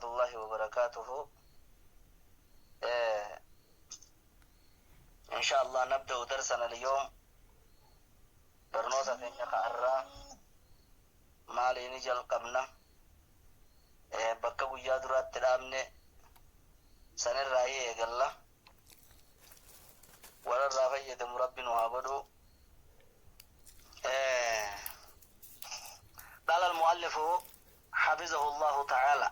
warahmatullahi wabarakaatuhu. Insha Allah nabda'u darsana al-yawm, barnoota keenya ka'arraa maaliini jalqabna? Bakka guyyaa duraatti dhaabne sanirraa eegalla. Wararraa fayyadamu Rabbi nu haa godhu. قال المؤلف حفظه الله تعالى،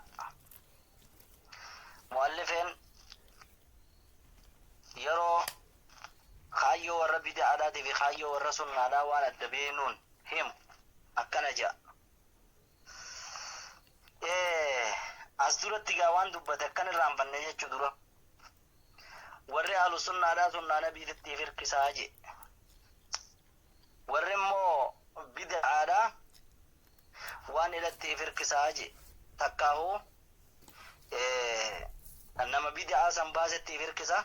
مؤلفين yeroo kaayyoo warra bid'aadhaatii fi kaayyoo warra sunnaadhaa waan adda beenuun himu akkana jedha. As duratti gaa waan dubbate akkan irraanfanne jechuu dura. Warri ahlu sunnaadhaa sunnaa nabiititti hirkisaa je. Warri immoo bid'aadhaa waan hidhatti hirkisaa je. Takkaahuu nama bid'aa san baasetti hirkisa.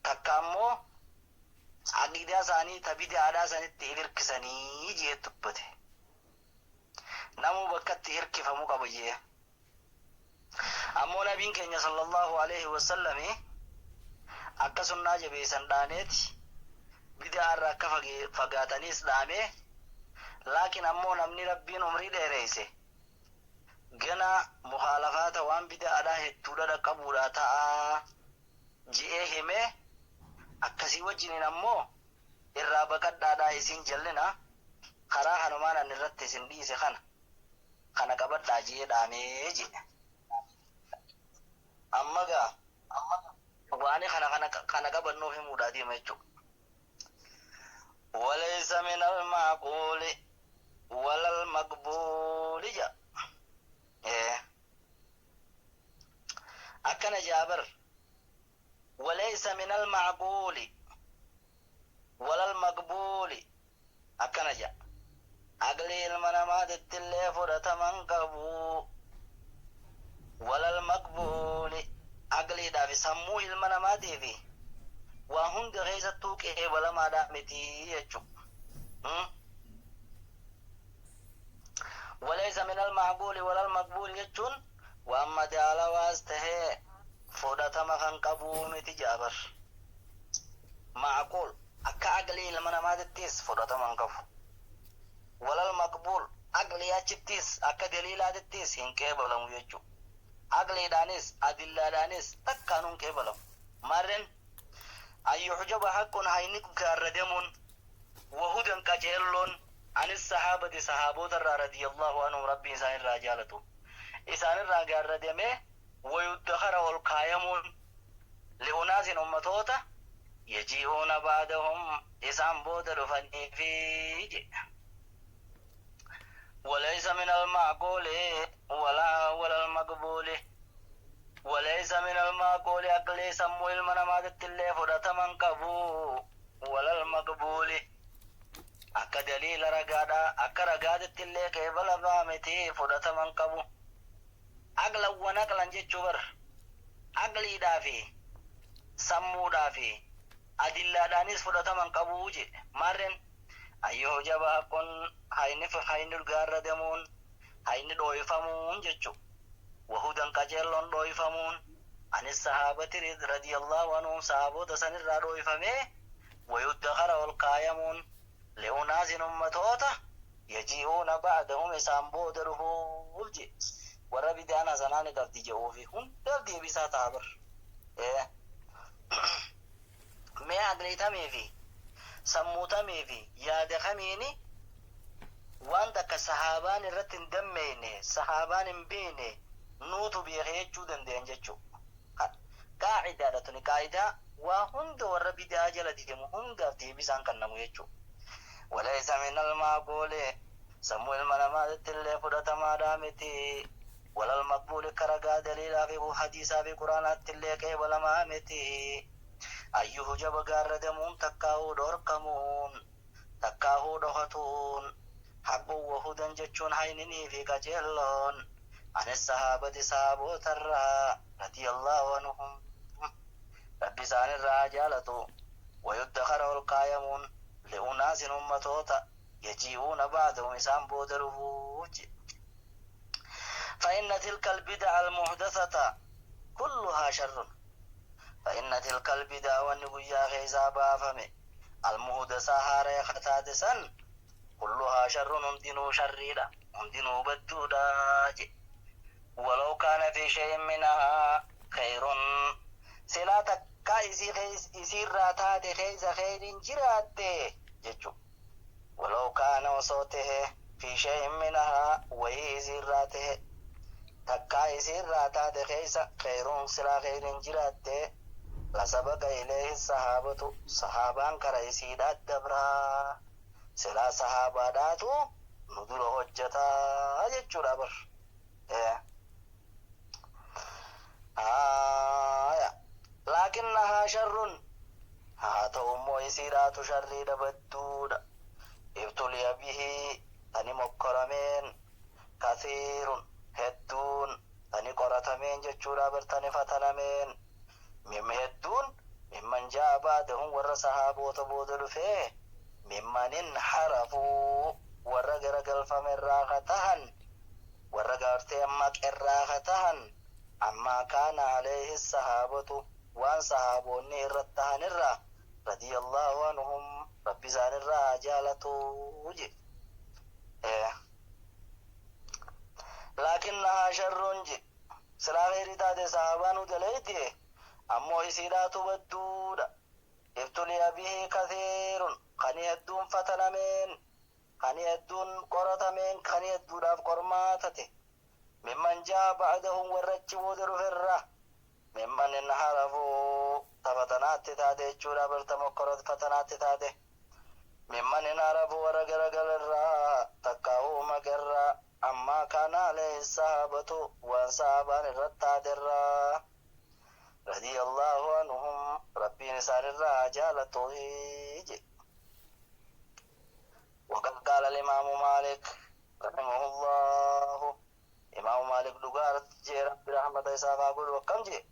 Takka ammoo aqiidaa isaanii ta bid'aadhaa sanitti hirkisanii jee dubbate. Namuu bakkatti hirkifamuu qaba jee. Ammoo nabiin keenya sallallahu alaihi wasallami akka sunnaa jabeessan dhaameeti, bid'aa irraa akka fagaataniis dhaamee, laakiin ammoo namni Rabbiin umrii dheereyse gana mukaalafaata waan bid'aadhaa hedduudha dhaqqabuudha ta'a je'ee himee, akkasii wajjiniin ammoo irraa baqadhaadhaa isin jallina, karaa kanumaan an irratti isin dhiise kana qabadhaa je'ee dhaamee jedhe. Amma gaa waan kana qabannuuf himuudhaa deema jechuudha. وليس من المعقول ولا المقبول جا أكن جابر وليس من المعقول ولا المقبول أكن جا أقلي المنامات التلي فرة من قبو ولا المقبول أقلي دافي سمو المنامات في وهند غيزتو كي ولا ما دامتي يجو. وليس من المعقول ولا المقبول يجون وأما دعلا واسته فودة مخن قبو متجابر معقول أكا أقلي المنامات التيس فودة من قبو ولا المقبول أقلي أجتيس أكا دليل أجتيس هنكيبلم يجو أقلي دانيس أدلة دانيس تكانون كيبلم مرن أن يحجب حق هينك كاردمون وهدى كجيلون عن الصحابة صحابة رضي الله عنهم ربي إنسان الرجالته إنسان الرجال ويدخر والقايمون لأناس أمتوتا يجيئون بعدهم إنسان بودر فني فيه. وليس من المعقول ولا المقبول وليس من المعقول أقلي سمو المنامات اللي فرط من قبو ولا المقبول أكا دليل رقادا أكا رقادة اللي كيبلا فامتي فرط من قبو أقلا ونقلا جتشبر أقلي دافي سمو دافي أدلة دانيس فرط من قبو جي مرن أيوه جبا كن هاين الغار دمون هاين دويفامون جتشو وهدى قجلون ضيفمون عن الصحابة رضي الله عنهم صحابة سن ضيفمه ويدخر والقايمون لأناس أمتوتا يجيئون بعدهم إسام بودره وربي دانا زنان قبضي جوفي هم قبضي بسا تابر ما أقليتامي في سموتامي في يا دخميني وان دك صحابان الرتن دميني صحابان بيني نوتو بيغيچو دندين جچو قاعدة لتني قاعدة وهند وربي داجل ديمو هند دي بيسان كنمو يچو وليس من المعقول سمو المنامات اللي فرط ما دامتي ولا المقبول كرغا دليل في حديث في قرانات اللي كي ولا مامتي أيه جب غاردمون تكاو دوركمون تكاو دهتون حق وهدن جچون هينني في قجلون عن الصحابة صحابة رضي الله عنهم ربي سان الرجالة ويدخر القائمون لأناس أمتوتا يجيئون بعدهم إسان بودره. فإن تلك البدع المحدثة كلها شر. فإن تلك البدع والنبيا خيزا بافمي المحدثة هاري خطاتسا كلها شر هندنو شريدا هندنو بدودا. ولو كان في شيء منها خير سلا تكا إسي راتات خيز خير جرات جتشو. ولو كان وصوته في شيء منها وهي إسي راته تكا إسي راتات خيز خير سلا خير جرات لسبق إليه الصحابة صحابان كرئيسي دبرا سلا صحابة داتو ندل حجتا جتشو دبر. آية لكنها شر هذا أمو يسيرات شر دبدود ابتلي به تني مكرمين كثير هدون تني قرتمين جتشورا برتني فتنمين مم هدون ممن جاء بعدهم ور صحابة بودل فيه ممن انحرفوا ور غرقل فمن ور غرتي أمك الراغتهن أما كان عليه الصحابة وان صحابوني الرتهن الرا رضي الله عنهم ربي زان الرا جالته جي. لكنها شر جي سلا غير تاد صحابان دليتي أمو إسيرات بدود ابتلي به كثير خني الدون فتنمين خني الدون قرتمين خني الدون أفقرماتته ممن جاء بعدهم ورجبوا درفرة ممن انحرفوا تفتنات تاته چورا برتمکرت فتنات تاته ممن انحرفوا ورغرغل الرا تکاو مگر اما كان عليه الصحابة وصحابان الرتاد الرا رضي الله عنهم ربي نسار الرا جالته. وقد قال الإمام مالك رحمه الله إمام مالك دغار جي رب رحمة إسافا قل وكم جي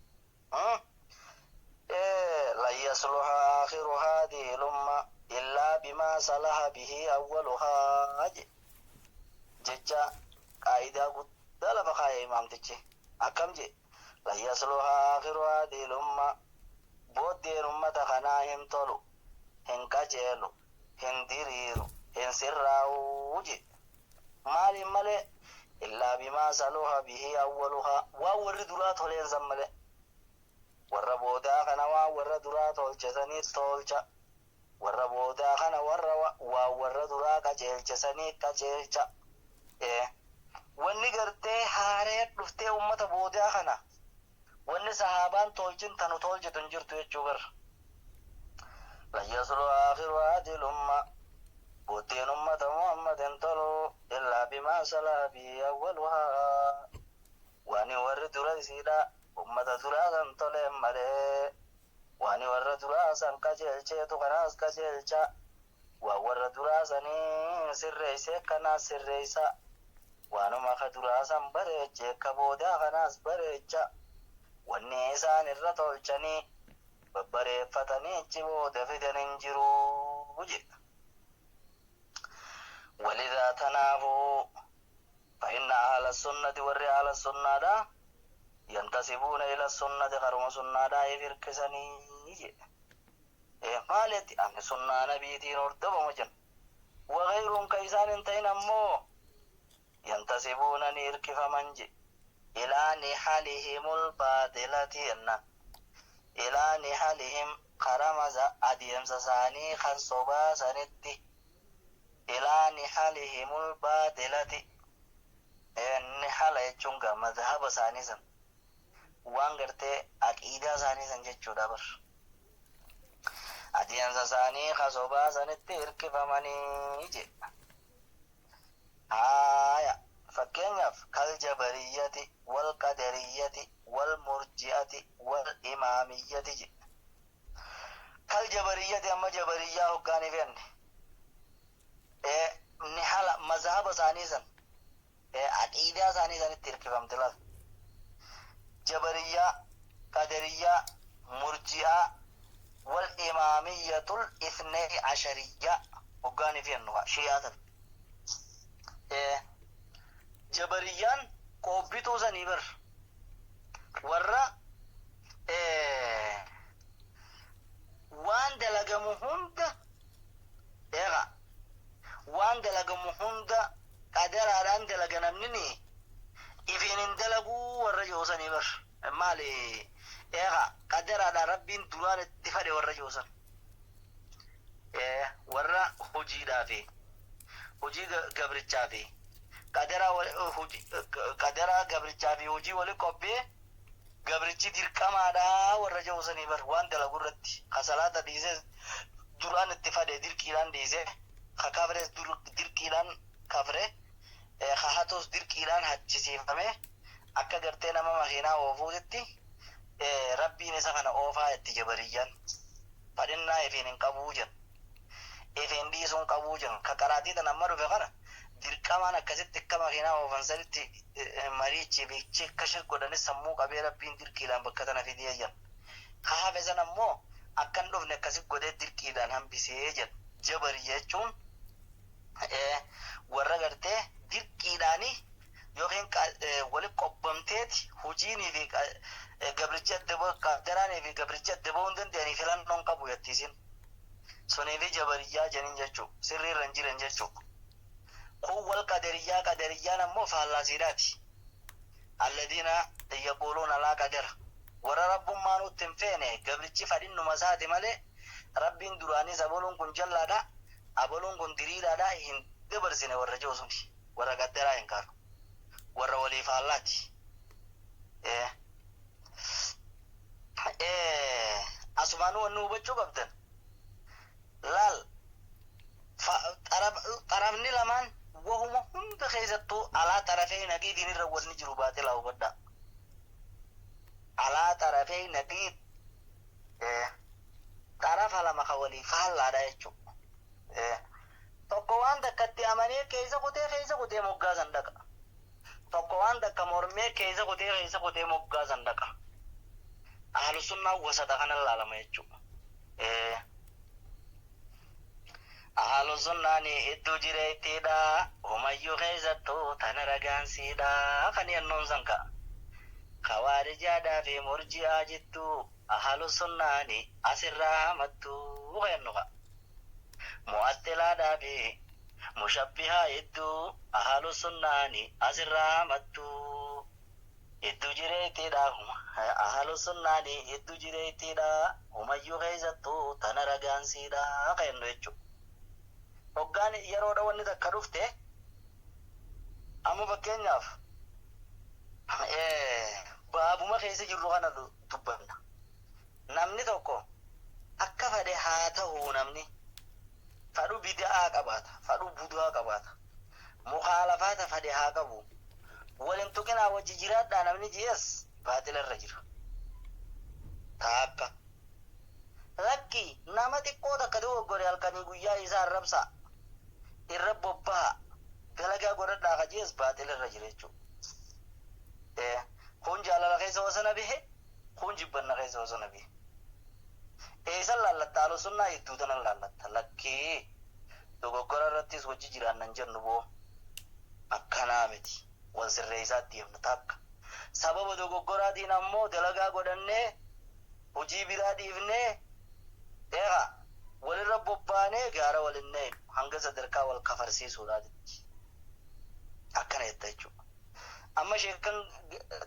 لا يصلح آخر هذه الأمة إلا بما صلح به أولها جي ججا قاعدة قد لفخايا إمام تجي أكم جي لا يصلح آخر هذه الأمة بودين أمة خناهم طلو هنكجيلو هندريرو هنسراو جي مالي مالي إلا بما صلح به أولها وور درات هلين زمله ور بودا خنا ور درات هلچسني تولچا ور بودا خنا ور ور درا قجلچسني قجلچا وني غرتي هاري دفتي امته بودا خنا وني صحابان تولچن تنو تولچتن جرتو يچوبر لا يصلو آخر هذه الأمة بوتين أمة محمد تلو إلا بما صلح به أولها واني ور درسيدا أمة دراسا تلم ملي واني ور دراسا كجلچه كناس كجلچا وور دراسا سريسه كناس سريسا وانو مخ دراسا بريچه كبودا كناس بريچا واني إسان الرتولچني ببريفتني چبو دفدن انجرو جي. ولذا تنافوا فإن أهل السنة والرعال السنة دا ينتسبون إلى السنة قرم سنة دا يفركسني مالتي أن سنة نبيتين أردب مجن وغيرهم كيسان انتين أمو ينتسبون نيركف منجي إلى نحلهم الباطلة إن إلى نحلهم قرم أديم سساني خنصبا سنتي إلى نحلهم الباطلة نحل يجونغا مذهب سانيسن وانغرتي عقيدة سانيسن جچو دبر أديان ساني خصوبا سنتي إركفمني جي. آية فكينيف كالجبرية والقدرية والمرجئة والإمامية جي. كالجبرية أما جبرية هكاني فين نحل مذهب سانيسن عقيدة سانيسن تركفم تلال جبرية قدرية مرجئة والإمامية الاثني عشرية وقاني في النوع شيئة جبريان Qoobbituu sanii bar warra waan dalagamu hunda eega waan dalagamu hunda qadaraadhaan dalaga namni ni ifiin hin dalaguu warra joosanii bar maali eega qadaraadhaan rabbiin duraan itti fadhe warra joosan warra hojiidhaafi hojii gabrichaafi qadaraa gabrichaafi hojii wali qophee gabrichi dirqamaadha warra joosanii bar waan dalagu irratti ka salaata dhiisee duraan itti fadhe dirqiidhaan dhiisee ka kafres dirqiidhaan kafre ka hatus dirqiidhaan hachisiifame akka gartee nama makiinaa oofuutitti rabbiin isa kana oofaa itti jabariyyaan fadhinnaa ifiin hin qabuu jedhan ifiin dhiisuu hin qabuu jedhan ka qaraatii tan amma dhufe kana dirqamaan akkasitti akka makiinaa oofan sanitti mariichi bichi akka shir godhanis sammuu qabee rabbiin dirqiidhaan bakka tana fidee jedhan ka hafe san ammoo akkan dhufne akkasi godhee dirqiidhaan hambisee jedhan jabari jechuun warra gartee dirqiidhaanii yookiin wali qobbamteeti hojiinii fi gabrichi adda qadaraanii fi gabrichi adda ba'uu hin danda'anii filannoon qabu jettiisin sunii fi jabariyyaa jedhin jechuu sirrii irra hin jiran jechuu kun wal qadariyyaa qadariyyaan ammoo faallaasiidhaati alladiina yaquuluuna laa qadara warra rabbummaa nutti hin feene gabrichi fadhinnuma isaati malee rabbiin duraanis aboluun kun jallaadha aboluun kun diriiraadha hin dabarsine warra jiru suni warra qadaraa hin kaaru warra walii faallaati. Asumaanuu wanni hubachuu qabdan laal xarafni lamaan wahuma hunda keessattuu alaa xarafee naqiitiin irra wanni jiru baaxilaa hubadhaa. Alaa xarafee naqiid xarafa lama ka walii faallaadha jechuudha. Tokko waan takkatti amanee keessa kutee moggaasan dhaqa. Tokko waan takka mormee keessa kutee moggaasan dhaqa. Ahlu sunnaa wasata kana laalama jechuudha. Ahlu sunnaan iddoo jireettiidha. Humayyuu keessattuu tana ragaansiidha. Kan yennoon san ka'a. Kawaarijaadhaa fi murji'aa jittuu ahlu sunnaan asirraa hamattuu kennu ka'a. Mu'attilaadhaa fi mushabbihaa hedduu ahlu sunnaan asirraa hamattuu iddoo jireettiidha ahlu sunnaan iddoo jireettiidha humayyuu keessattuu tana ragaansiidha kennu jechuudha. Hoggaan yeroodha wanni takka dhufte amma fakkeenyaaf baabuma keessa jirru kana dubbanna. Namni tokko akka fedhe haa ta'u namni fadhu bida'aa qabaata fadhu budaa qabaata mukaalafaata fedhe haa qabu walin tuqinaa wajji jiraadhaa namni ji'es baaxila irra jira. Taakka lakki nama xiqqoo takka dogoggore halkanii guyyaa isaa arrabsaa irra bobbaha dalagaa godhadhaa ka ji'es baaxila irra jira jechuudha. Kun jaalala keessa wasana bihe kun jibbanna keessa wasana bihe. Eessan laallatta ahlu sunnaa hedduu tanan laallatta lakkii dogoggora irrattis hojii jiraannan jennu boo akkanaa miti wal sirreessaatti deemna takka. Sababa dogoggoraatiin ammoo dalagaa godhannee hojii biraa dhiifnee eega walirra bobbaanee gaara walin neenu hanga sadarkaa wal kafarsiisuudhaatitti akkana jetta jechuudha. Amma sheekan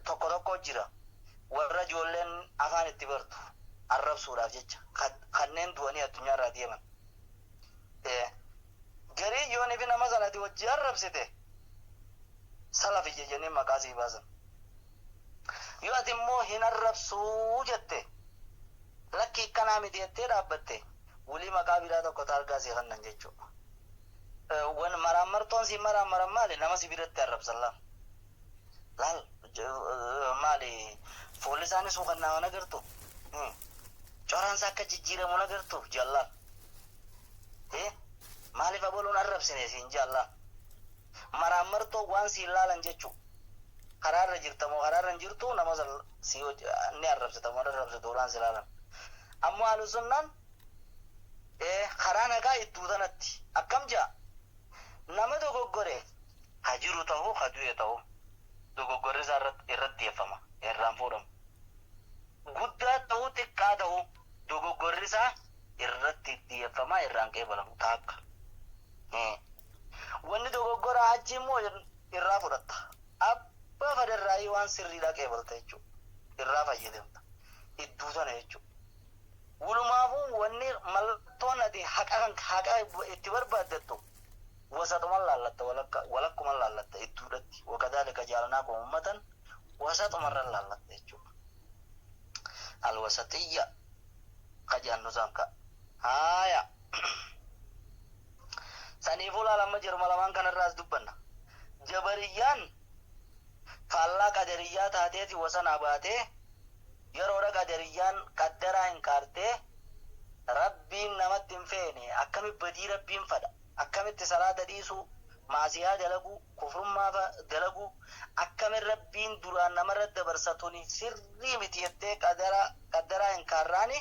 tokko tokko jira warra ijoolleen afaan itti bartu arrabsuudhaaf jecha kanneen du'anii addunyaarraa deeman. Garii yoon ifi nama sanati wajji arrabsite salafi jennee maqaa sii baasan. Yoo ati immoo hin arrabsuu jette lakki akkanaa miti jettee dhaabbatte wulii maqaa biraa tokko taargaa sii kennan jechuudha. Wan maraammartoon si maraammaran maali nama si biratti arrabsan laal. Laal maali fuulli isaanii suukannaa waan agartu. Coraan isaa akka jijjiiramu agartu jaallaan. Maaliif aboluun arrabsine siin jaallaan. Maraammartoo waan siin laalan jechuudha. Karaarra jirtamoo karaarra hin jirtu nama si ni arrabsitamoo arrabsitu waan si laalan. Ammoo ahlu sunnaan karaa nagaa idduu tanatti akkam jaa nama dogoggore ka jiru ta'uu ka du'e ta'uu Dogoggorri isaa irratti dhiyeeffama. Irraan fuudhamu. Guddaa ta'uu xiqqaa ta'uu dogoggorri isaa irratti dhiyeeffama irraan qeebalamu taakka. Wanni dogoggora achi immoo irraa fudhatta. Abbaa fadarraayii waan sirriidhaa qeebalta jechuudha. Irraa fayyadamta. Idduu tana jechuudha. Walumaafuu wanni mallattoon ati haqa kan haqa itti barbaaddattu wasatuman laallatta walakkuman laallatta idduudhatti. Wakadaalika jaalnaakum ummatan wasatumarra laallatta jechuudha. Alwasatiyya kajaannu sanka. Haaya. Saniifuu laalamma jirma lamaan kanarraas dubbanna. Jabariyyaan faallaa qadariyyaa taateeti wasanaa baatee yeroodha qadariyyaan qaddaraa hin kaartee rabbiin namatti hin feene akkami badii rabbiin fadha akkamitti salaata dhiisuu maasiyaa dalaguu kufrummaa dalaguu akkami rabbiin duraan namarra dabarsatuni sirrii miti jettee qaddaraa hin kaarraani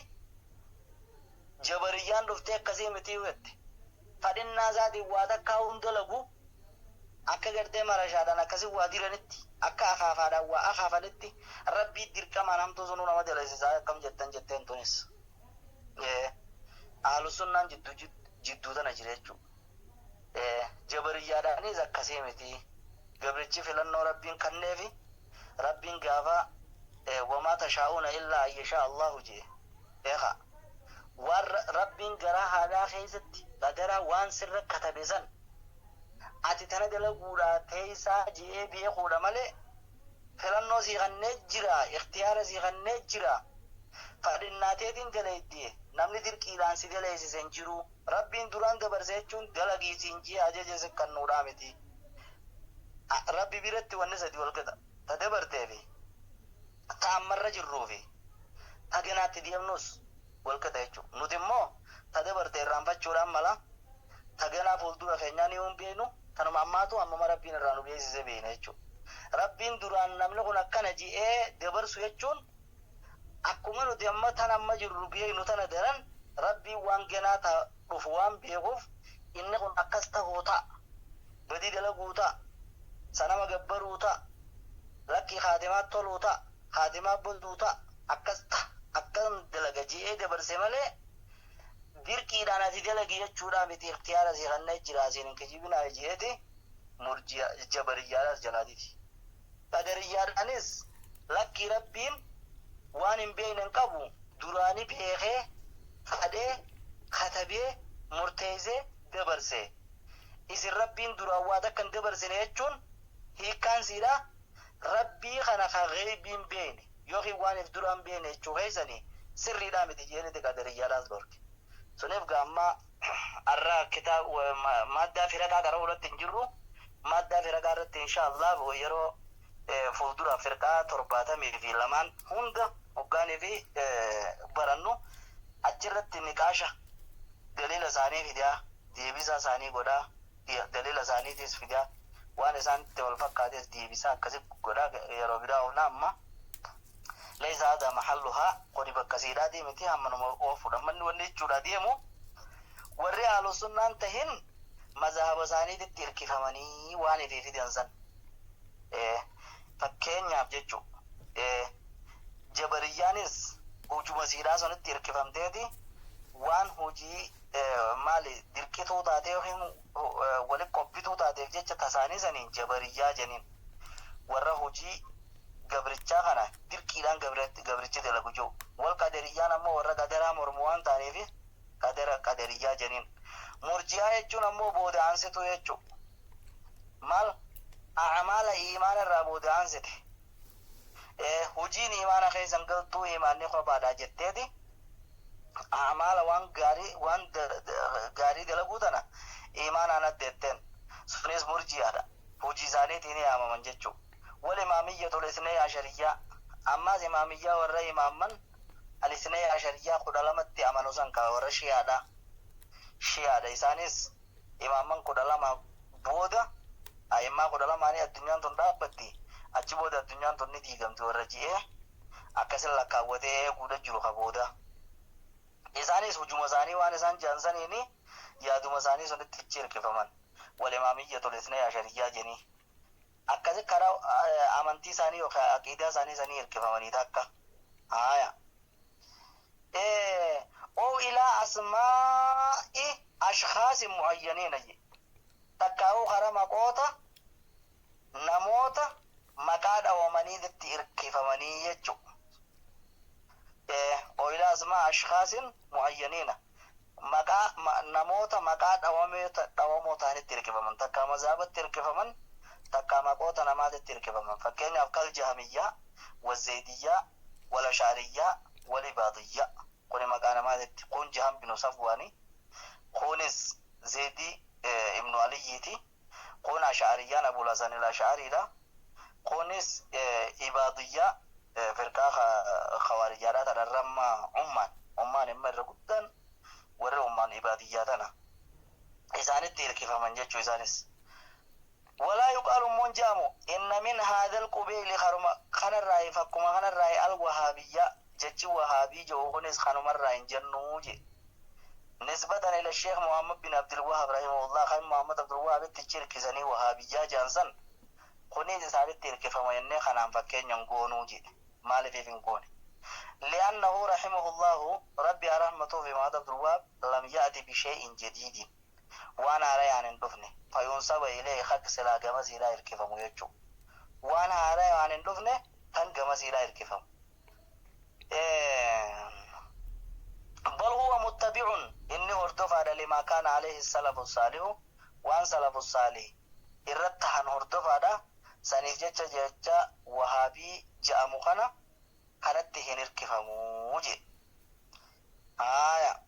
jabariyyaan dhuftee akkasii miti jette fadhinnaa isaatiin waa takkaa hin dalagu akka gartee marashaadhaan akkasii waa diranitti akka afaafaadhaan waa afaafanitti rabbii dirqamaan hamtuu sunuu nama dalasisaa akkam jettan jetteen tunis ahlusunnaan jidduu tana jira jechuudha. Jabariyyaadhaanis akkasii miti. Gabrichi filannoo rabbiin kanneefi rabbiin gaafa wamaa tashaa'uuna illaa an yashaa Allahu jee. Eegaa waan rabbiin garaa haadhaa keessatti qadaraa waan sirra katabe san ati tana dalaguudhaa teessaa je'ee beekuudha malee filannoo sii kannee jira ikhtiyaara sii kannee jira fadhinnaateetiin dalaydee namni dirqiidhaan si dalaysise hin jiru rabbiin duraan dabarse jechuun dalagii siin jee ajaja si kennuudhaa miti. Rabbi biratti wanni sadi wal qixa ta dabartee fi ta ammarra jirruu fi ta ganaatti deemnus wal qixa jechuudha. Nuti immoo ta dabarte irraanfachuudhaan mala ta ganaa fuuldura keenyaa ni hin beeknu tanuma ammaatu ammuma rabbiin irraa nu beeksise beekna jechuudha. Rabbiin duraan namni kun akkana ji'ee dabarsu jechuun akkuma nuti amma tan amma jirru beeknu tana daran rabbiin waan ganaa ta dhufu waan beekuuf inni kun akkas ta'uu ta'a. Badii dalaguu ta'a. Sanama gabbaruu ta'a. Lakkii kaatimaa toluu ta'a. Kaatimaa baduu ta'a. Akkas ta'a. Akkan dalaga ji'ee dabarse malee dirqiidhaan ati dalagi jechuudhaa miti ikhtiyaara sii kannee jira siin hin kijibinaa ji'eeti murji'a jabariyyaadhaas jalaatiti. Qadariyyaadhaanis lakkii rabbiin waan hin beekne hin qabu duraanii beekee fadhee katabee murteessee dabarse. Isin rabbiin duraan waa takka hin dabarsine jechuun hiikkaan siidha rabbii kana kan gheeybiin beekne yookiin waan if duraan beekne jechuu keessanii sirriidhaa miti jeenitti qadariyyaadhaas dhorke. Suniif gaammaa arra kitaaba maaddaa firaqaa qara'uu irratti hin jirru maaddaa firaqaa irratti insha Allah yeroo fuuldura firqaa 72 hunda hoggaanii fi barannu achirratti niqaasha daliila isaanii fidaa deebisaa isaanii godhaa daliila isaaniitis fidaa waan isaan itti wal fakkaates deebisaa akkasi godhaa yeroo biraa oofna amma laysa hada mahalluhaa kuni bakka siidhaatii miti hammanuma oofuudha manni wanni jechuudha deemu warri ahlusunnaan tahin mazahaba isaaniititti hirkifamanii waan ifii fidan san fakkeenyaaf jechuu jabariyyaanis hujuma siidhaa sanitti hirkifamteeti waan hojii maali dirqituu taatee yookiin wali qophituu taateef jecha tasaanii saniin jabariyyaa jeniin warra hojii gabrichaa kana dirqiidhaan gabrichi dalagu jiru. Wal qadariyyaan ammoo warra qadaraa mormu waan ta'aniif qadara qadariyyaa jeniin. Murji'aa jechuun ammoo booda aansituu jechuu. Maal a'maala iimaana irraa booda aansite. Hojiin iimaana keessan galtuu iimaanni kophaadha jetteeti. A'maala waan gaarii waan gaarii dalaguu tana iimaanaan addeetteen. Sunis murji'aadha. Hojii isaaniitiin yaamaman jechuu. Wal imaamiyya tolisnee ashariyyaa. Ammaas imaamiyyaa warra imaamman alisnee ashariyyaa 12tti amanu san ka warra shi'aadha. Shi'aadha isaanis imaamman 12 booda a'immaa 12 addunyaan tun dhaabbatti. Achi booda addunyaan tun ni diigamti warra ji'ee akkasin lakkaawwatee eeguudha jiru ka booda. Isaanis hujuma isaanii waan isaan jedhan saniini yaaduma isaanii sunitti achi hirkifaman. Wal imaamiyya tolisnee ashariyyaa jenii. Akkasi karaa amantii isaanii yookaan aqiidaa isaanii sanii hirkifamanii takka. Haya. Oo ilaa asmaa'i ashkhaasi mu'ayyaniina je. Takkaa'uu karaa maqoota namoota maqaa dhawamaniitti hirkifamanii jechuudha. Oo ilaa asmaa ashkhaasin mu'ayyaniina. Maqaa namoota maqaa dhawamoo ta'anitti hirkifaman. Takkaa mazaabatti hirkifaman. Takkaa maqoota namaatitti hirkifaman. Fakkeenyaaf kal jahamiyyaa, wazzeediyyaa, walashaariyyaa, walibaadiyyaa. Kuni maqaa namaatitti. Kun Jaham binu Safwaani. Kunis Zeedii ibnu Aliyyiiti. Kun Ash'ariyyaan Abul Hasan al-Ash'ariidha. Kunis Ibaadiyyaa firqaa khawaarijjaadhaa tanarra amma ummaan. Ummaan imma irra guddaan warri ummaan Ibaadiyyaa tana. Isaanitti hirkifaman jechuu isaanis. Walaa yuqaalu immoo jedhamu inna min haadhal qubeeli karuma kanarraa fakkuma kanarraa al wahaabiyyaa jechi wahaabii jedhu kunis kanumarraa hin jennuu je. Nisbatan ila Sheekh Muhammad bin Abdul Wahab rahimahullah kan Muhammad Abdul Wahabitti hirkisanii wahaabiyyaa jedhan san kunis isaanitti hirkifama jennee kanaan fakkeenya hin goonuu je. Maaliif hin goone? لأنه رحمه الله ربي رحمته في محمد عبد الوهاب لم يأتي بشيء جديد waan haaraa hin dhufne fayuunsaba ilee haq silaa gama siidhaa hirkifamu jechuu waan haaraa waan hin dhufne kan gama siidhaa hirkifamu. Bal huwa muttabi'un inni hordofaadha limaa kaana alayhi salafu saalihu waan salafu saalih irratti han hordofaadha saniif jecha jecha wahaabii je'amu kana kanatti hin hirkifamuu je. Haaya.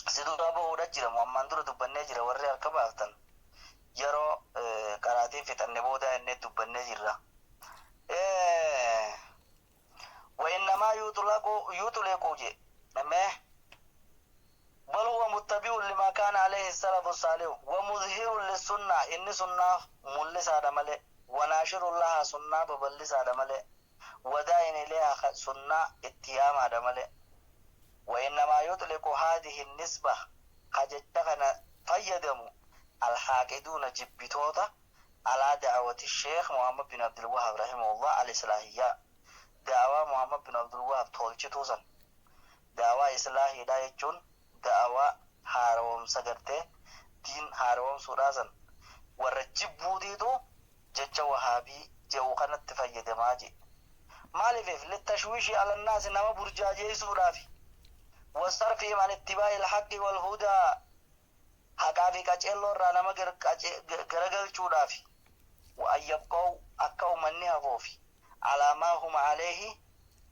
Si dura bahuudha jira ammaan dura dubbannee jira warri harka baaftan yeroo qaraatiin fixanne booda innee dubbannee jirra. وإنما يطلق je mee بل هو متبع لما كان عليه السلف الصالح ومظهر للسنة إني سنة ملسا ملي وناشر لها سنة ببلسا ملي وداع إليها سنة اتياما ملي. وإنما يطلق هذه النسبة حاجتنا فيدم الحاقدون جبتوتا على دعوة الشيخ محمد بن عبد الوهاب رحمه الله الإصلاحية دعوة محمد بن عبد الوهاب تولشتوسا دعوة إصلاحي لا يجون دعوة هاروم سجرته دين هاروم سورازن ورجبوديتو جتش وهابي جو كانت تفيدماجي مالف للتشويش على الناس نما برجاجي سورافي وصرفهم عن اتباع الحق والهدى حقا في قچلو را نما غرغلچودافي وأن يبقوا أكو مني هفوفي على ما هم عليه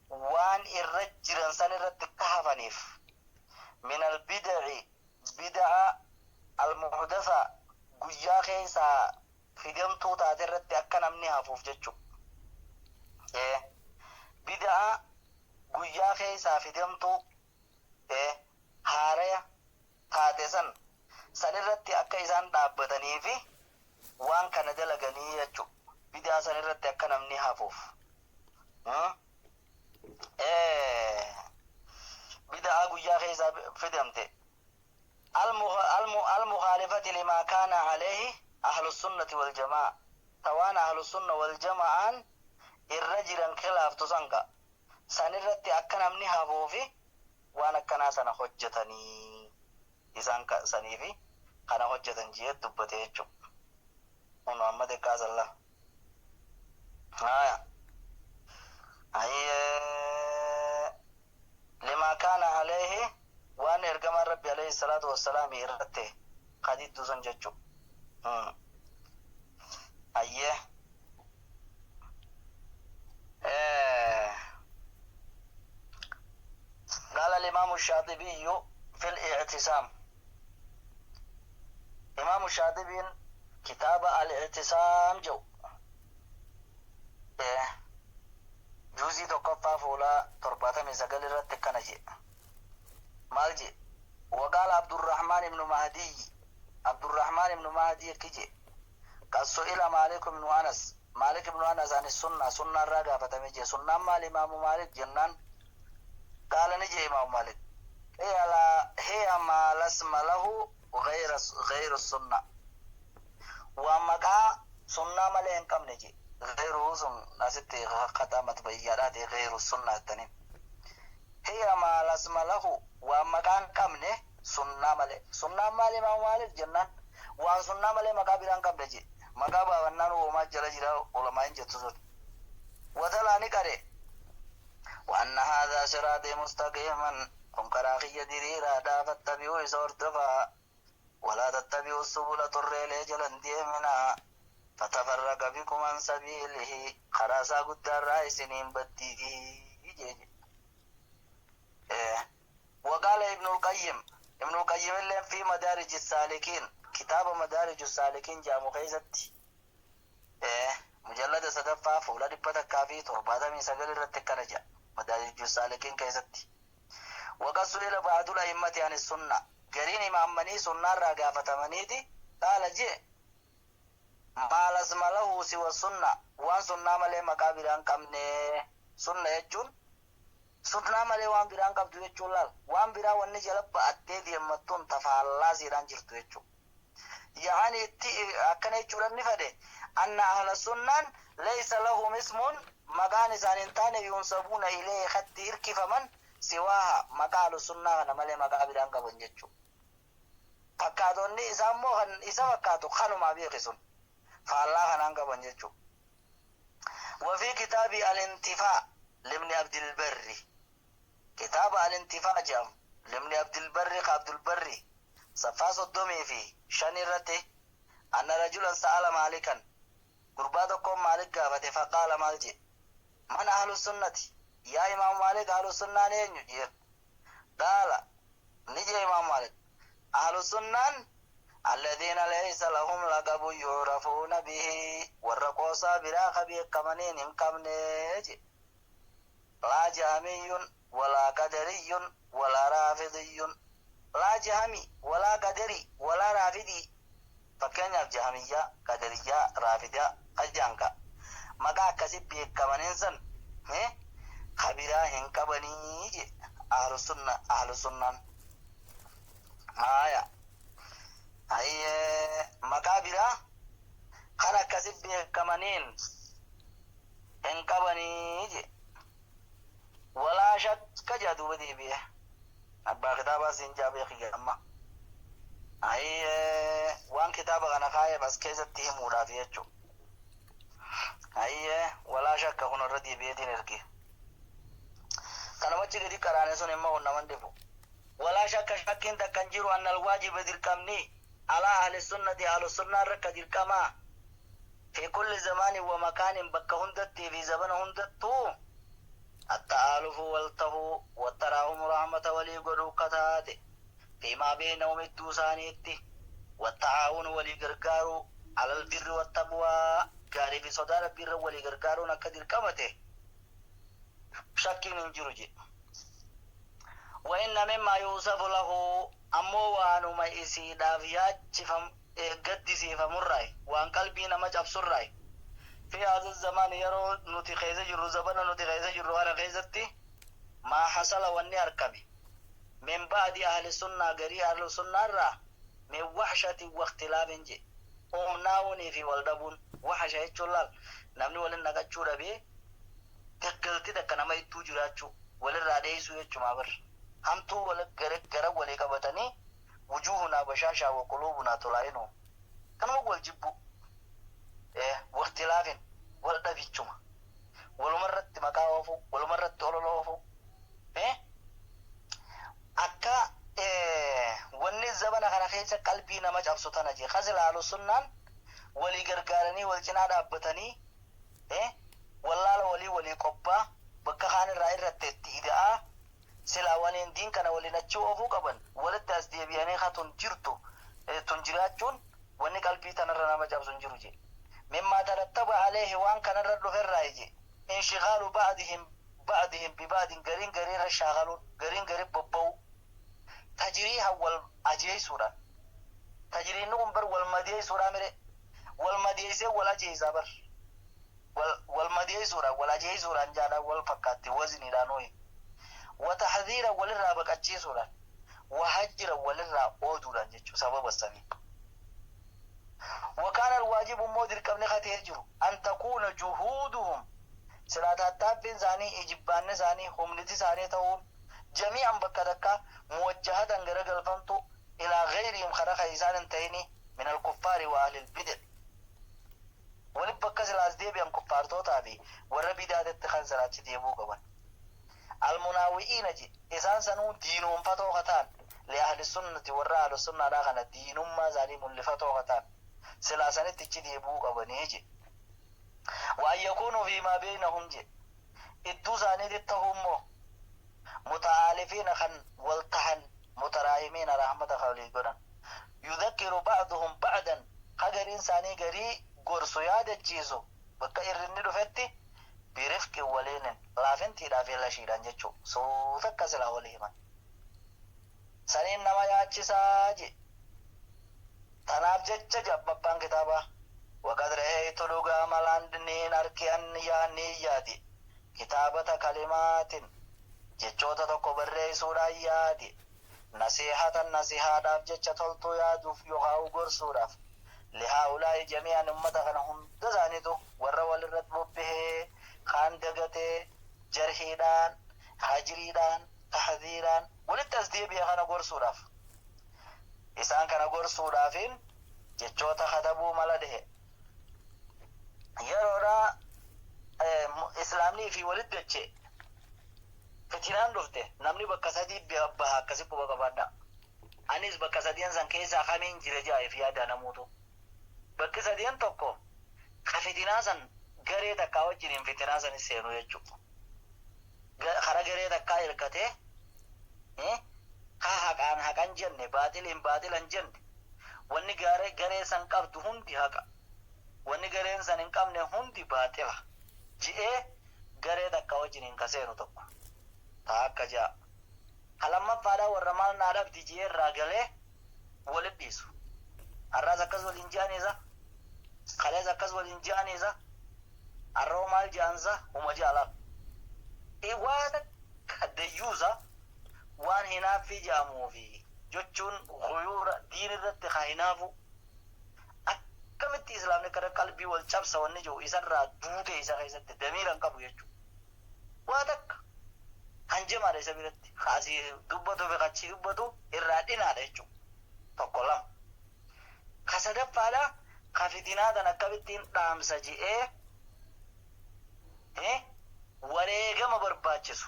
وان الرجل سن الرتكهفنيف من البدع بدع المحدثة guyyaa keessa fidamtuu taate irratti akka namni hafuuf jechuudha. Bid'a guyyaa keessaa fidamtuu haaraya taate san irratti akka isaan dhaabbatanii fi waan kana dalaganii jechuudha. Bid'a san irratti akka namni hafuuf. Bid'a guyyaa keessaa fidamte. المخالفة لما كان عليه أهل السنة والجماعة توان أهل السنة والجماعة الرجل خلاف تسنك سنرتي أكنا هابوفي وانا كنا سنة حجتني إذن سنيفي كان حجة جيد دبتي محمد كاز الله آية لما كان عليه waan ergamaan rabbi alayhi salaatu wassalaam irratti kadiddu sun jechu. Ayyee قال الإمام الشاطبي في الاعتصام إمام الشاطبي كتاب الاعتصام جو جوزي تقفى فولا ترباتا من سقل الرتكنجي مالجي. وقال عبد الرحمن بن مهدي عبد الرحمن بن مهدي كجي قد سئل مالك بن أنس مالك بن أنس عن السنة سنة الرقة فتمجي سنة مال إمام مالك جنان قال نجي إمام مالك هي ما لا اسم له غير السنة ومقا Sunnaa malee hin qabne je. Gayruhu sun asitti khaxaa matbayyaadhaa ta'e gayru sunnaa jettaniin. Hiya maa lasma lahu waan maqaa hin qabne sunnaa malee. Sunnaan maali imaam Maalik jennaan waan sunnaa malee maqaa biraa hin qabne je. Maqaa baafannaan uumamaa jala jira ulamaa'in jettu sun. Watalaa ni qare. Wa anna haadhaa siraaxii mustaqiiman kun karaa kiyya diriiraadha fattabi'uu isa hordofaa. Walaa tattabi'uu subula xurreelee jala hin deeminaa. Fatafarraqa bikum an sabiilihi karaa isaa guddaa irraa isiniin baddii jee jedhe. Waqaala Ibnul Qayyim Ibnul Qayyim illeen fi Madaariji Saalikiin kitaaba Madaariju Saalikiin jedhamu keessatti mujallada sadaffaa fuula 179 irratti akkana jedha Madaariju Saalikiin keessatti. Waqad su'ila ba'dul a'immati ani sunna gariin imaammanii sunnaarraa gaafatamaniiti qaala jee Maa lasma lahu siwa sunna waan sunnaa malee maqaa biraa hin qabne. Sunna jechuun sunnaa malee waan biraa hin qabdu jechuun laal waan biraa wanni jala ba'attee deemmattuun ta faallaa siidhaan jirtu jechuu. Ya'ani itti akkana jechuudhaan ni fedhe anna ahla sunnaan laysa lahum ismun maqaan isaan hin taane yunsabuuna ilayhi katti irkifaman siwaaha maqaa ahlu sunnaa kana malee maqaa biraa hin qaban jechuu. Fakkaatonni isaa immoo kan isa fakkaatu kanumaa beeki sun faallaa kanaan qaban jechuu. Wafii kitaabii al-intifaa libni Abdilbarri kitaaba al-intifaa jedhamu libni Abdilbarri ka Abdulbarri saffaa 35 irratti anna rajulan sa'ala maalikan gurbaa tokkoon Maalik gaafate faqaala maal jedhe man ahlu sunnati yaa imaamu Maalik ahlu sunnaan eenyu jeen qaala Ni je'e Imaam Maalik, Ahlu-sunnaan, Alladhiina laysa lahum laqabun yu'rafuuna bihi, warra qoosaa biraa ka beekkamaniin hin qabne je'e. Laa jahamiyyun walaa qadariyyun walaa raafidiyyun. Laa jahami, walaa qadari, walaa raafidii. Fakkeenyaaf jahamiyyaa, qadariyyaa, raafidaa ka je'an ka maqaa akkasi beekkamaniin san ka biraa hin qabanii je'e. Ahlu sunna ahlu sunnaan haaya hayyee maqaa biraa kan akkasi beekamaniin hin qabanii je walaa shakka jaa duuba deebi'e abbaa kitaabaa siin jaa beeki amma hayyee waan kitaaba kana kaayeef as keessatti himuudhaaf jechu hayyee walaa shakka kun irra deebi'eetiin erge. Kanuma achi gadi qaraane sun immoo kun naman dhibu. Walaa shakka shakkiin takka hin jiru annal waajiba dirqamni alaa ahli sunnati ahlu sunnaa irra ka dirqamaa fi kulli zamaanin wa makaanin bakka hundattii fi zabana hundattuu atta'aalufu wal tahuu wattaraahumu rahmata walii godhuu ka taate fiimaa beeynahum idduu isaaniitti watta'aawunu walii gargaaruu alal birri wattaqwaa gaarii fi sodaa Rabbii irra walii gargaaruun akka dirqama ta'e shakkiin hin jiru jedhe. Wa inna mimmaa yu'usafu lahu ammoo waanuma isiidhaaf yaachifam gaddisiifamurraayi, waan qalbii nama cabsurraayi. Fi haadha zamaani yeroo nuti keessa jirru zabana nuti keessa jirru kana keessatti maa hasala wanni arkame min ba'di ahli sunnaa garii ahlu sunnaa irraa min wahshatin wa ikhtilaafin jedhe. Humnaa'uunii fi wal dhabuun wahasha jechuun laal namni walin naqachuu dhabee gaggalti takka nama idduu jiraachuu walirraa dheeysuu jechumaa bar. Hamtuu wal gara walii qabatanii wujuuhunaa bashaashaa wa quluubunaa tulaa'inuu kanuma wal jibbuu waqtilaafin wal dhabichuma walumarratti maqaa oofuu walumarratti olola oofuu akka wanni zabana kana keessa qalbii nama cabsu tana jee ka sila ahlusunnaan walii gargaaranii wal cinaa dhaabbatanii Wallaala walii walii qobbaa bakka kaan irraa irratte itti ida'aa silaa waliin diin kana waliin achii oofuu qaban walitti as deebi'anii ka tun jirtu tun jiraachuun wanni qalbii tanarra nama cabsu hin jiru je'e. Mimmaa tarattaba aleeyhi waan kanarra dhuferraayi je'e inshigaalu ba'dihim ba'dihim biba'din gariin gariirra shaagaluun gariin garit bobba'uu tajriihan wal ajeeysuudhaan tajriinni kun bar wal madeeysuudhaa mire wal madeeysee wal ajeeysaa bar. Wal wal madeeysuudhaan wal ajeeysuudhaan jaadhaan wal fakkaatti wazniidhaan hooyi. Wa taxdhiiran walirraa baqachiisuudhaan. Wa hajjiran walirraa ooduudhaan jechu sababa sanii. Wakaana alwaajibu immoo dirqamni katee jiru an takuuna juhuuduhum, silaa tattaaffiin isaanii, ijibbaanni isaanii, humniti isaanii ta'uun jamii'an bakka takka muwajjahatan garagalfamtu ilaa gayrihim, kara ka isaan hin ta'ini, min alkuffaari wa ahlil bid'a walib bakka silaas deebi'an kuffaartootaa fi warra bidaatetti kan silaachi deebuu qaban. Almunaawi'iina je isaan sanuu diinoonfatoo ka ta'an, li ahli sunnati, warra ahlu sunnaadhaa kana diinummaa isaanii mul'ifatoo ka ta'an silaa sanitti ichi deebi'uu qabanii je. Wa an yakuunuu fiimaa beeynahum je idduu isaaniitti tahuu immoo muta'aalifiina kan wal tahan, mutaraahimiina rahmata kan walii godhan, yudhakkiru ba'duhum ba'dan ka gariin isaanii garii gorsu, yaadachiisu bakka irrinni dhufetti, birifqin waliinin laafintiidhaa fi lashiidhaan jechuu suuta akka silaa walii himan saniin nama yaachisaa je. Tanaaf jecha jabbabbaan kitaabaa waqad ra'aytu dhugaa malaan niin arki an yaa yaadi kitaabata kalimaatin jechoota tokko barreessuudhaan yaadi nasiihatan nasihaadhaaf jecha toltuu yaaduuf yookaan gorsuudhaaf lihaa'ulaa'i jamii'an ummata kana hunda isaaniitu warra walirratti bobbahee kaan dagatee jarhiidhaan, hajriidhaan, tahdiidhaan walitti as deebi'e kana gorsuudhaaf, isaan kana gorsuudhaafiin jechoota katabuu mala dhehe. Yeroodhaa islaamnii fi walitti dache fitinaan dhufte namni bakka sadii baha. Akkasi quba qabaadha. Anis bakka sadiin san keessaa kamiin jira jaa'eef yaada namuutu. Bakki sadiin tokko ka fitinaa san garee takkaa wajjiniin fitinaa san seenu jechuudha. Kara garee takkaa hirkatee ka haqaan haqan jenne, baaxiliin baaxilan jenne, wanni garee san qabdu hundi haqa, wanni gareen san hin qabne hundi baaxila ji'ee garee takka wajjiniin ka seenu tokko taa akka ja'a. Ka lammaffaadhaa warra maal naa dhabdi ji'ee irraa galee walit dhiisu. Har'aas akkas waliin ji'aniisa, kalees akkas waliin ji'aniisa, har'oo maal ji'ansa huma ji'a lafa. Waa takka dayyuusa waan hinaaffii jedhamuufi jechuun guyuura diin irratti ka hinaafu akkamitti islaamni kana qalbii wal cabsa wanni jiru isarraa duute isa keessatti damiira hin qabu jechuudha. Waa takka hanjamaadha isa biratti asii dubbatu fi achii dubbatu irraa dhinaadha jechuudha. Tokko lama. Ka sadaffaadha ka fitinaa tan akkamittiin dhaamsa je'ee wareegama barbaachisu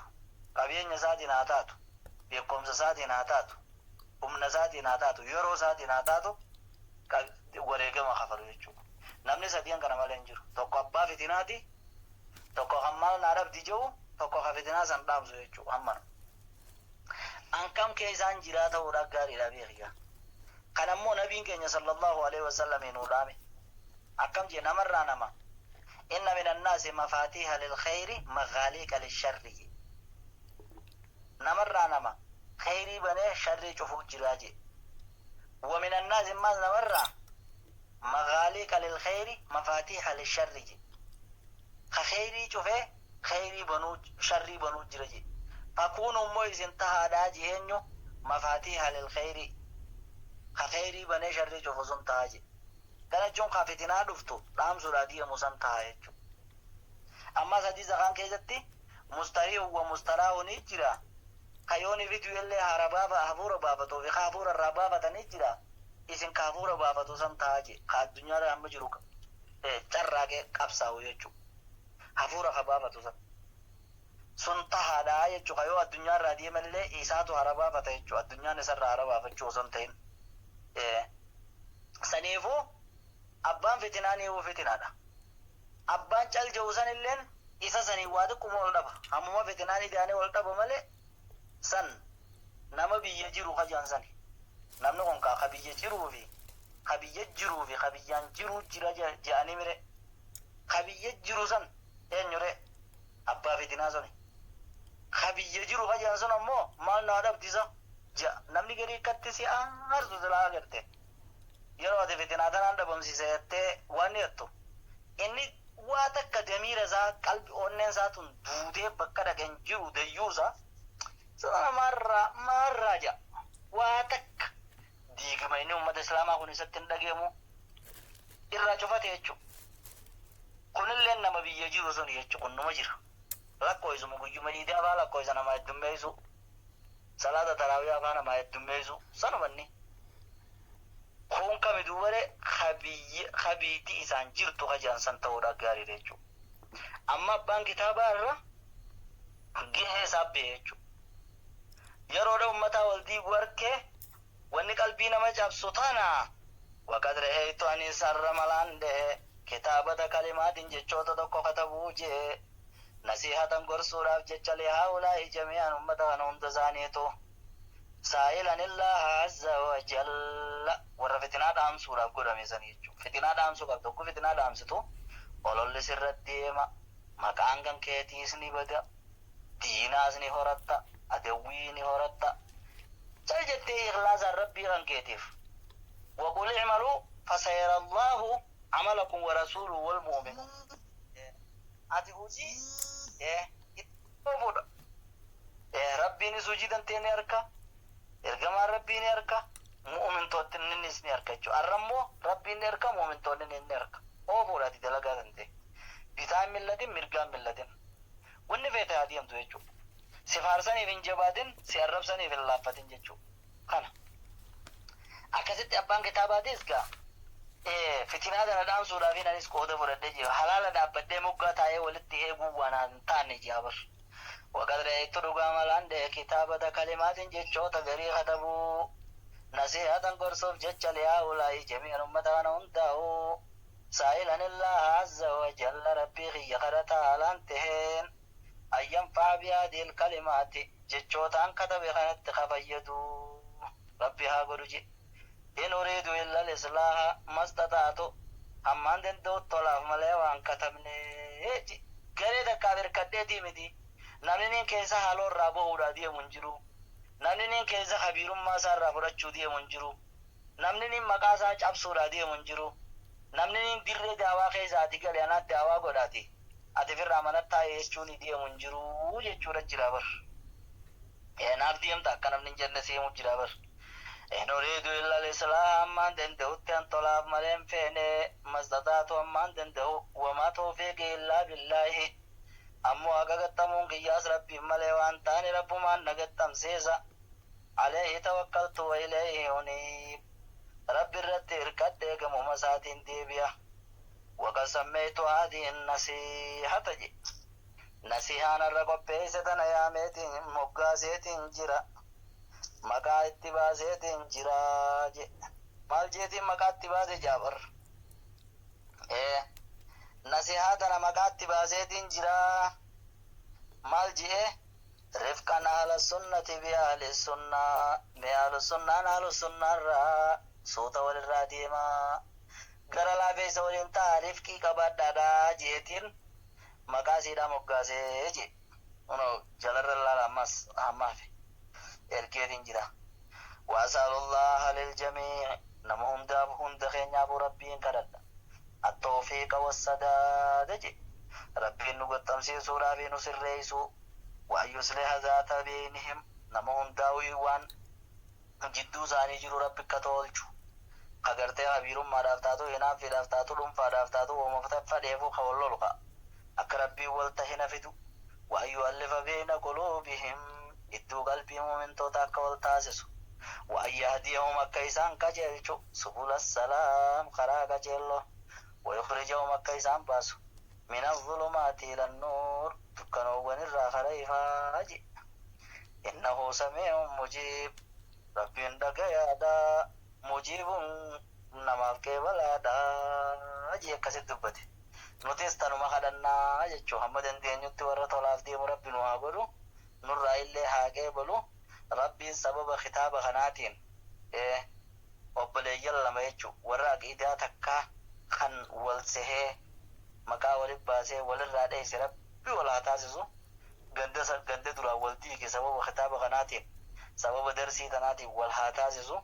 qabeenya isaatiin haa taatu, beekumsa isaatiin haa taatu, humna isaatiin haa taatu, yeroo isaatiin haa taatu, wareegama kafalu jechuudha. Namni sadiin kana malee hin jiru. Tokko abbaa fitinaati, tokko kan maal naa dhabdi jiru, tokko ka fitinaa san dhaamsu jechuudha hammana. An kam keessaan jiraa ta'uudha gaariidha beekiya. Kan ammoo nabiin keenya sallallahu alaihi wasallam nuu dhaame. Akkam jee namarraa nama. Inna min annaasi mafaatiiha lilkhayri maghaaliiqa lisharri. Namarraa nama khayrii banee sharrii cufuu jiraa jee. Wa min annaasi maas namarraa maghaaliiqa lilkhayri mafaatiiha lisharri jee. Ka khayrii cufee khayrii banuu sharrii banuu jira jee. Fakuunu immoo isin tahaadhaa jeenyu mafaatiiha lilkhayri. Ka khayrii banee sharrii cufu sun tahaa jee. Kana jechuun ka fitinaa dhuftu dhaamsuudhaa deemu san taha jechuudha. Ammas hadiisa kaan keessatti mustariihu wa mustaraa'u ni jira. Ka yooni fitu illee hara baafa hafuura baafatuu fi ka hafuura irraa baafatanii jira. Isin ka hafuura baafatu san tahaa jee. Ka addunyaarra amma jiru carraaqee qabsaa'u jechuudha. Hafuura ka baafatu san. Sun tahaadhaa jechuudha. Yoo addunyaarraa deemallee isaatu hara baafata jechuudha. Addunyaan isarraa hara baafachuu osoo hin ta'in. Saniifuu abbaan fitinaa ni fitinaadha. Abbaan cal jedhu sanilleen isa sanii waa xiqquma ol dhaba. Hammuma fitinaan idaanee ol dhaba malee san nama biyya jiru kajaan sani. Namni kun ka biyya jiruu fi ka biyya jiruu fi ka biyyaan jiruu jira jedhanii mire. Ka biyya jiru san eenyure abbaa fitinaa suni. Ka biyya jiru kajaan sun ammoo maal naa dhabdisa jedha. Namni garii akkatti si aarsu silaa agarte. Yeroo ati fitinaa tanaan dhabamsiise jettee waan jettu inni waa takka damiira isaa qalbi onneen isaa tun duutee bakka dhaqeen jiru dayyuusa sana maarraa maarraa jedha. Waa takka diigama inni uummata islaamaa kun isatti hin dhageemu. Irraa cufate jechuudha. Kunillee nama biyya jiru sun jechuudha kun numa jira. Lakkoofsuma guyyuma diidaa fa'aa lakkoofsa namaa heddummeessu. Salaata taraawiyaa fa'aa namaa heddummeessu sanumanni. Kun kami duubare kabiitii isaan jirtu ka jiran san ta'uudha gaariidha jechuudha. Amma abbaan kitaabaa irra gahee isaa ba'e jechuudha. Yeroodha uummataa wal diiguu harkee wanni qalbii nama cabsu tana waqad ra'aytu ani sarra malaan dhehe kitaabata kalimaatiin jechoota tokko katabuu jee nasiihatan gorsuudhaaf jecha lihaa'ulaa'i jamii'an ummata kana hunda isaaniitu saa'ilan illaaha azza wa jalla warra fitinaa dhaamsuudhaaf godhame sanii jechuudha. Fitinaa dhaamsuu qabdu oggu fitinaa dhaamsitu ololli sirratti deema maqaan kan keetiis ni bada diinaas ni horatta adawwii ni horatta cal jettee ikhlaasaan rabbii kan keetiif waqul icmaluu fasayara allaahu camalakum warasuuluhu walmu'minuun ati hujii itti fuudha rabbiinis hujii tantee ni harka ergamaan rabbii ni harka mu'mintoonnis ni harka jechuudha har'a immoo rabbiin ni harka mu'mintoonni ni harka oofuudha ati dalagaa tantee bitaan millatin mirgaan millatin wanni feete haa deemtu jechuudha si faarsaniif hin jabaatin si arrabsaniif hin laaffatin jechuudha kana akkasitti abbaan kitaabaatis gaa fitinaa kana dhaamsuudhaaf anis qooda fudhadhee jira halaala dhaabbadhee moggaa taa'ee walitti eeguu waan hin taane jira bar waqad ra'aytu dhugaa malaan dhehe kitaabata kalimaatiin jechoota garii katabuu nasiihatan gorsuuf jecha lihaa'ulaa'i jamii'an ummata kana hundaa'u saa'ilan illaaha azza wa jalla rabbii kiyya kadhata haalaan taheen an yanfa'a bihaadihil kalimaati jechootaan katabe kanatti ka fayyadu rabbi haa godhu jedhe in uriidu illa al-islaaha mastata'tu hammaan danda'u tolaaf malee waan katabne jedhe garee takkaaf hirkadheetii miti namni nin keessa haaloo irraa bahuudhaa deemu hin jiru namni nin keessa kabiirummaa isaa irraa fudhachuu deemu hin jiru namni nin maqaa isaa cabsuudhaa deemu hin jiru namni nin dirree daawaa keessa ati gali anaat daawaa godhaati ati firraa mana taa'e jechuun deemu hin jiru jechuudha jira bar naaf deemta akka namni hin jenne seemu jira bar in uriidu illa al-islaaha hammaan danda'utti an tolaaf malee hin feene mastata'tu hammaan danda'u wamaa tawfiiqii illaa billaahi ammoo haqa gaxxamuun kiyyaas rabbiin malee waan taane rabbumaan na gaxxamsiisa alayhi tawakkaltu wa ilayhi uniib rabbi irratti hirkadhee gamuma isaatiin deebi'a waqad sammeeytu haadihi nasiihata je nasihaan har'a qopheesse tana yaameetiin moggaaseetiin jira maqaa itti baaseetiin jira je maal jeetiin maqaa itti baase jaabar nasihaa tana maqaa itti baaseetiin jira maal je'e rifqan ahla sunnati bi ahli sunnaa mee ahlu sunnaan ahlu sunnaarraa suuta walirraa deemaa gara laafeessa waliin ta'a rifqii qabaadhaadha jeetiin maqaa isiidhaa moggaasee jee kunoo jalarra laala ammas hammaafe ergeetiin jira waasalullaha liljamii nama hundaaf hunda keenyaafuu rabbiin kadhadha attawfiiqa wassadaada je rabbiin nu gaxxamsiisuudhaa fi nu sirreessuu waan yusliha zaata beeynihim nama hundaa'uu waan jidduu isaanii jiru rabbi akka tolchu ka gartee habiirummaadhaaf taatu hinaaffiidhaaf taatu dhuunfaadhaaf taatu uumama fadheefuu ka wal lolu ka akka rabbiin wal tahina fidu waan yu'allifa beeyna quluubihim idduu qalbii muumintoota akka wal taasisu waan yahdiyahum akka isaan qajeelchu subula salaam karaa qajeelloo wayukhrijahum akka isaan baasu min azulumaati ila annuur dukkanoowwan irraa kara ifaa je innahu samiicun mujiib rabbiin dhagayaadha mujiibun namaaf qeebalaadha jee akkasitti dubbate nutis tanuma kadhannaa jechuu hamma dandeenyutti warra tolaaf deemu rabbi nu haa godhu nurraa illee haa qeebalu rabbiin sababa kitaaba kanaatiin obboleeyyan lama jechuu warra aqiidaa takkaa kan wal sehee maqaa walit baasee walirraa dheeyse rabbi wal haa taasisu ganda ganda duraan wal diige sababa kitaaba kanaatiin sababa darsii tanaatiin wal haa taasisu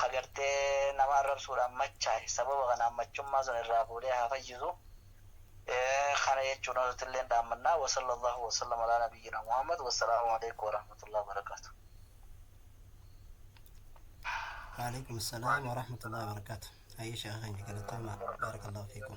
ka gartee nama arrabsuudhaan machaa'e sababa kanaan machummaa sun irraa fuudhee haa fayyisu kana jechuun nuti illee dhaammannaa wa sallallahu wa sallam alaa nabiyyina muhammad wassalaamu alaikum warahmatullahi wabarakaatu. Waalaikum salaam wa rahmatullahi wa barakatuh. Ayyee sheekha keenya galatoomaa, baarakallahu fiikum.